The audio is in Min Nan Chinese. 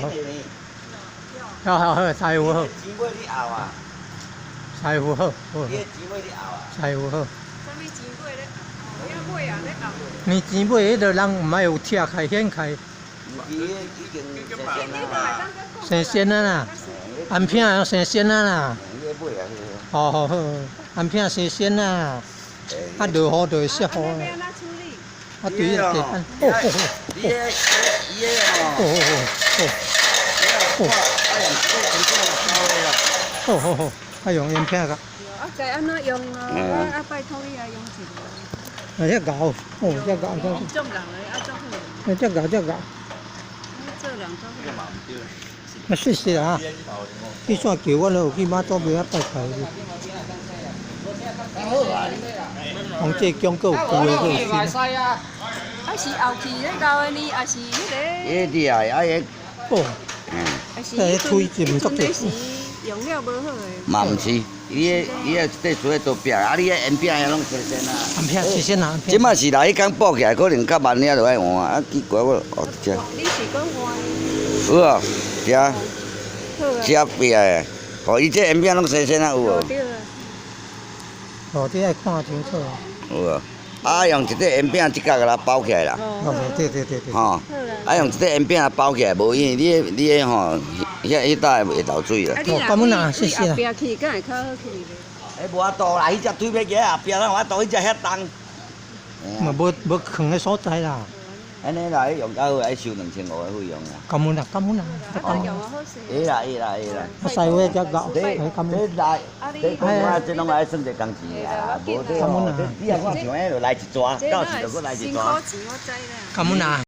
好，好好好，師傅好，錢尾你後啊？師傅好，好，你的錢尾你後啊？師傅好。啥物錢尾咧？哦，遐尾啊咧後。你錢尾彼個人毋愛有拆開掀開，伊已經新鮮啊。新鮮啊啦，安片啊新鮮啊啦。伊個尾啊，好好好，安片新鮮啊，啊落雨就會濕雨。啊，要按怎處理？啊對啊，地板，哦哦哦，伊個伊個哦哦哦，哦哦哦，啊用煙片個。啊，該按怎用咯？啊啊，拜託你來用一下。啊，這𠢕，哦，這𠢕這。足人的啊，足好。啊，這𠢕這𠢕。做人足好。啊，謝謝啊！你煞叫我有去媽祖廟遐拜拜。講這講閣有舊的閣有新。啊是後期咧𠢕的呢，還是彼個？迄啲啊，啊迄。哦。還是這推進足濟。時用了無好的。嘛毋是，伊個伊個這需要刀壁，啊你彼煙餅遐攏新鮮啊。煙餅新鮮啊！這擺是來彼工補起來，可能較慢爾就愛換啊，奇怪我哦這。你是講換？有啊，遮。遮壁的，哦，伊這煙餅攏新鮮啊，有無？哦，這愛看清楚。有啊，啊用一塊煙餅這角共它包起來啦。哦，對對對對。吼，啊用一塊煙餅包起來，無因為你你彼吼，遐彼搭會漏水啦。哦，感恩啊，謝謝啦。後壁去敢會較好去咧？欸，無法度啦，彼隻推飛機後壁咱有法度，彼隻遐重。嘛無無囥的所在啦。按呢啦，彼用較好，愛收2500的費用啦。感恩啊，感恩啊。會啦會啦會啦。啊，師傅遮𠢕，感恩。這來，這講啊，這攏愛算一個工錢啊，無這吼，這你若看像彼就來一逝，到時就閣來一逝。辛苦錢我知啦。感恩啊。